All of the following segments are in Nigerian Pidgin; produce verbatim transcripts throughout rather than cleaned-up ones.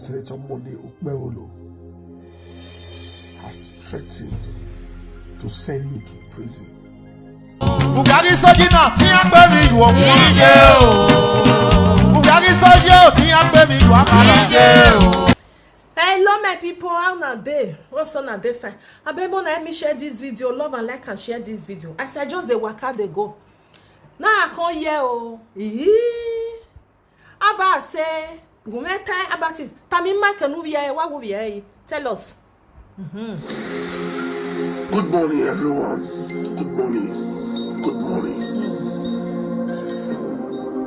Senator Monday Okpebholo has threatened to send me to prison. Bugari sójì náà tí a pè mí yù ọ̀pọ̀. Bugari sójì ò tí a pè mí yù àkàrà. Hello my people, how una dey? What's on a day fine? Abeg, una help me share this video, love and like and share this video. As I just dey waka dey go, now I come hear o. Aba say, Gumeta Abati, Tami Mike Nuviae, what will be? Tell us. Good morning, everyone. Good morning. Good morning.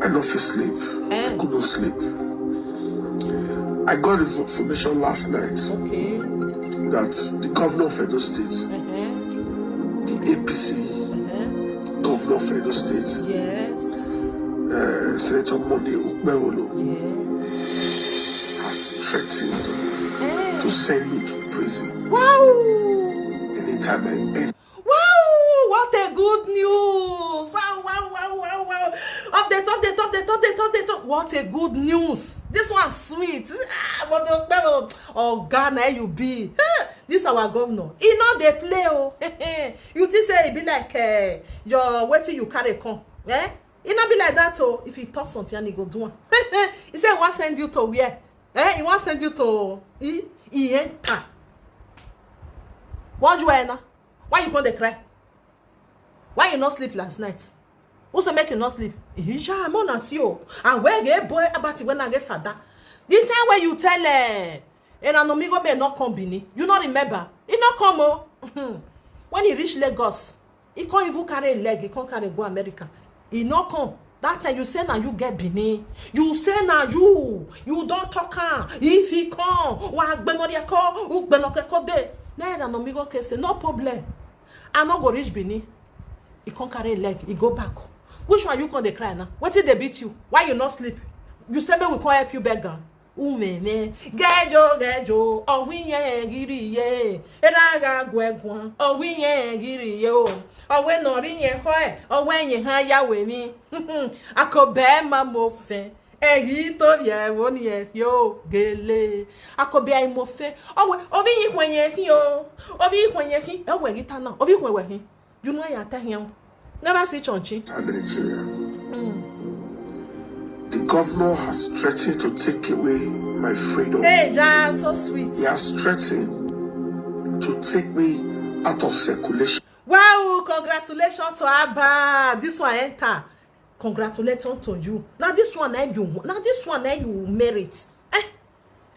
I no fit sleep. I Eh. Couldn't sleep. I got the information last night Okay. That the governor of Edo State, Uh-huh. the A P C Uh-huh. governor of Edo State, Yes. uh, Senator Monday Okpebholo, Yeah. has threatened Eh. to send me to prison Wow. anytime I end. Wow! What a good news! Wow, wow, wow, wow, wow! Update, update, update, update, update. What a good news! This one sweet. Ah, but the oh God, now you be. Eh, this our governor. He no dey play oh. You think say e be like uh, your wetin you carry come? Eh? E no be like that oh. If he talk something and he go do one. He say he wan send you to where? Eh? He wan send you to he he enter. What do I know? Why you come dey cry? Why you no sleep last night? Who say make you no sleep? Isha, I'm on see you. And where get boy about when I get father? The time when you tell eh, and Anomigo may not come Bini, you not remember? He not come oh. When he reach Lagos, he can't even carry a leg. He can't carry go America. He not come. That time you say now you get Bini. You say now you you don't talk am. If he come, wa gbenori eko, u gbenoke ko de. Na Anomigo can say no problem. I no go reach Bini. He can't carry a leg. He go back. Which one you come dey cry now? Wetin dey beat you? Why you not sleep? You say make we come help you beg am. Umene gejo gejo ọwinye giri ye eraga gwegwa ọwinye giri ye o ọwe nọri nye hoe ọwe nye ha ya we mi akobe ma mo fe eyi to ye wo ni e yo gele akobe ai mo fe ọwe obi yi hwenye hi o obi yi hwenye hi ewe gi ta na obi hwenwe hi you know ya ta hi o never see chonchi And Nigeria. The governor has threatened to take away my freedom. Hey, Ja, so sweet. He has threatened to take me out of circulation. Wow, congratulations to Abba. This one enter. Congratulations to you. Now this one eh, you now this one eh, you merit. Eh?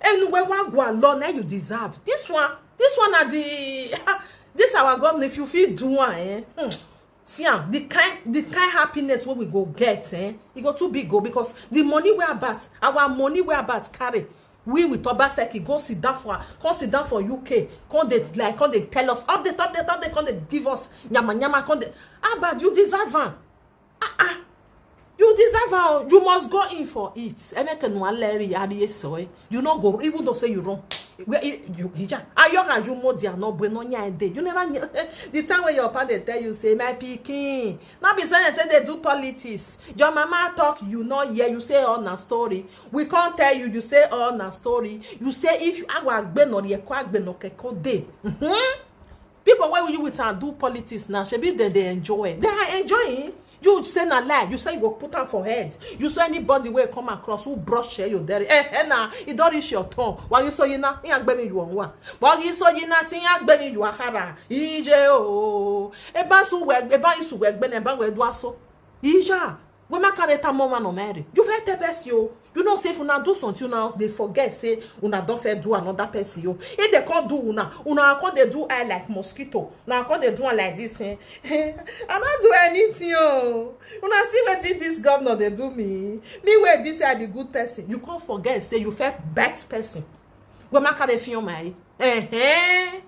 Anyway, one go alone eh, you deserve. This one, this one are the this our governor. If you feel do one, eh? Hmm. See am, the kind the kind happiness wey we go get eh, e go too big o because the money wey about our money wey about carry we with Obaseki go sit down for come sit down for U K come dey like come dey tell us update update update come dey give us nyama nyama come dey ah bad you deserve am ah ah you deserve am o you must go in for it emeke nualeri ariyesoe you no go even though say you run where you you you ja ayoka you mo dia no bueno nya ede you never knew the time when your papa dey tell you say my pikin no be so dem take dey do politics your mama talk you no hear you say all na story we come tell you you say all na story you say if you awa agbe no ye ko agbe no keko dey mm-hmm. People wey you with am do politics now shebi dem dey enjoy they are enjoying you say na lie you say you go put am for head you say anybody wey come across who brush share your dere eh eh na e don reach your turn wagi so yina iya gbemi you onwa wagi so yina ti iya gbemi you akara ije o eba su we eba isu we gbene eba we do aso ija we ma carry ta mo ma no marry you fit tell person o you know say if una do something una dey forget say una don fit do another person o if dem come do una una come dey do eye like mosquito una come dey do am like this eh i no do anything o una see wetin this governor dey do me me wey be say I be good person you come forget say you fit bet person wey ma carry fi on my eh eh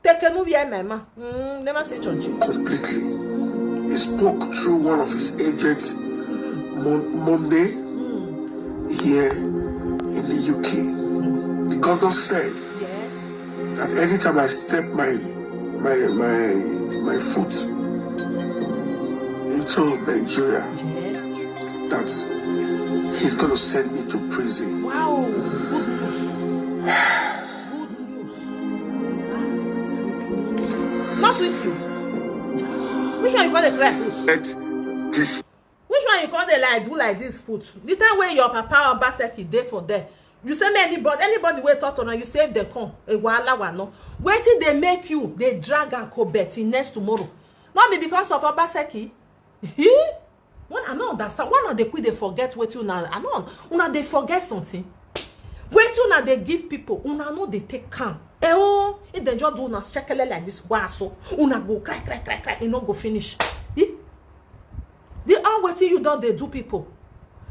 take a movie eh my ma mm, never say chonchi. Completely. He spoke through one of his agents mon- Monday here in the U K. The governor said Yes. That anytime I step my my my my foot into Nigeria, Yes. that he's gonna send me to prison. Wow. Good news. Sweet you. Which one you gonna cry put? This Which one you gonna like do like this put? The time where your papa Obaseki dey for there, you say me anybody, anybody wey talk to una, you say if dem come, a wahala wa no. Wetin dey make you dey drag am go Betty next tomorrow? Not be because of Obaseki. He? When I no understand. Why una dey quick dey forget wetin una, I no, una dey forget something. Wetin una dey give people, una no dey take am. Eh oh, if dem just do una shekele like this, why so? Una go cry, cry, cry, cry. E no go finish. Eh? The all wetin you don dey do people,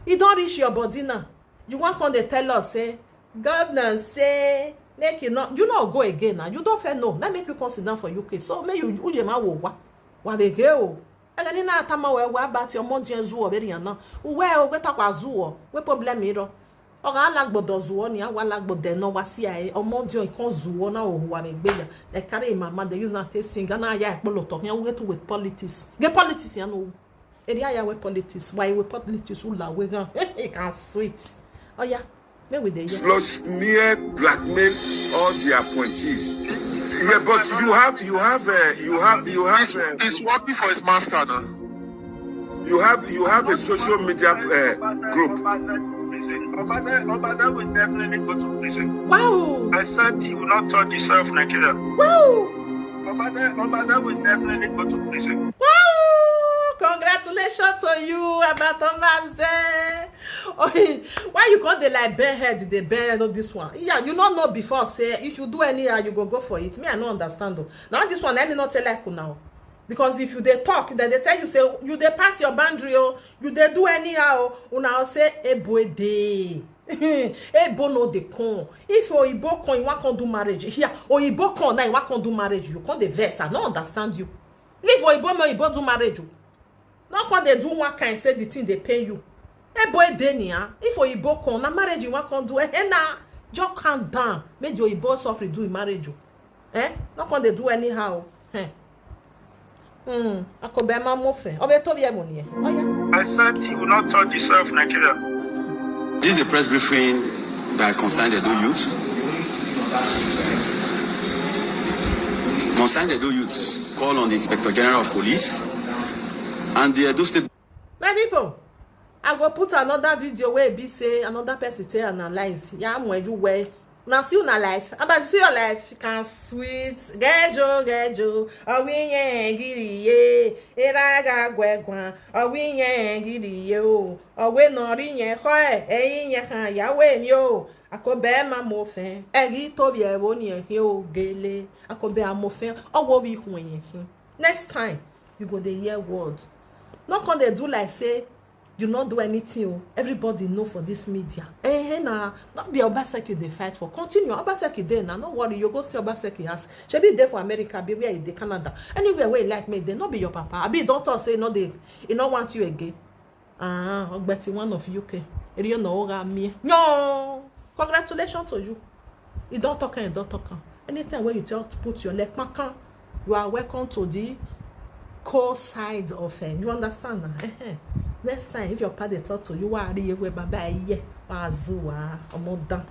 e don reach your body now. You wan come dey tell us say governor say make you no, you no go again now. You don fair know. Let make you come sit down for U K. So make you uje ma wo wa. Wa dey go. Ega ni na atama we wa about your money and zuo very now. Uwe o we takwa zuo. We problem iro. Oga alagbodo zuo ni awa alagbodo no wa C I A. Omo di o ikon zuo na o wa me gbeya. They carry him mama, they use am take sing. Ana ya ekpolo talk. Ya we to with politics. Get politics ya no. Area ya we politics. Why we politics ula we gan. It can sweet. Oh yeah. Make we dey hear. Plus mere blackmail all the appointees. Yeah, but you have you have uh, you have you have He's, uh, he's working for his master now. you have you have a social media uh, group. Obaza, Obaza will definitely go to prison. Wow. I said he will not touch the soil of Nigeria. Wow. Obaza, Obaza will definitely go to prison. Wow. Congratulations to you, Abato Maze. Oh, why you call the like bare head, the bare head of this one? Yeah, you don't know before. Say if you do anyhow, you go go for it. Me, I no understand though. Now this one, let me not tell like now. Because if you dey talk, then they tell you say you dey pass your boundary, oh, you dey do anyhow, oh, una say ebo dey. Ebo no dey come. If oyibo come, you wan come do marriage. Here, oyibo come now, you wan come do marriage. You come dey vex. I no understand you. Leave oyibo, make oyibo do marriage. Oh. No come dey do one kind say the thing dey pay you. Ebo dey nia. If oyibo come, na marriage you wan come do. Eh, eh, na just calm down. Make the oyibo suffer do him marriage. Oh. Eh? No come dey do anyhow. Eh. Hmm. Akobema mofe. Obe to ye money. Oh yeah. I said he will not touch the soil of Nigeria. This is a press briefing by Concerned Edo Youth. Concerned Edo Youth call on the Inspector General of Police and the Edo State My people, I go put another video where be say another person take analyze. Ya mweju where. Now see una life. About see your life can sweet. Gejo gejo. Awinye giri ye. Eraga gwegwa. Awinye giri ye o. Awe no ri nye ho e. Eyin ye kan ya we mi o. Akobe ma mo fen. Egi to bi e wo ni e o gele. Akobe a mo fen. Owo bi hun yen hin. Next time, you go dey hear word. No come dey do like say you no do anything o. Everybody know for this media. Eh, eh, na no be Obaseki you dey fight for. Continue. Obaseki dey na. No worry, you go see Obaseki house. Shebi dey for America, be where e dey Canada. Anywhere where you like me, dey no be your papa. Abi don talk say no dey, e no want you again. Ah, Ogbeti one of U K. Eri na oga mi. No. Congratulations to you. You don't talk and don't talk. Anytime when you tell put your leg, kpakan, you are welcome to the co side of it. You understand now? Next time, if your party talk to you, wa ri ewe baba ye, wa zuwa, omo dan.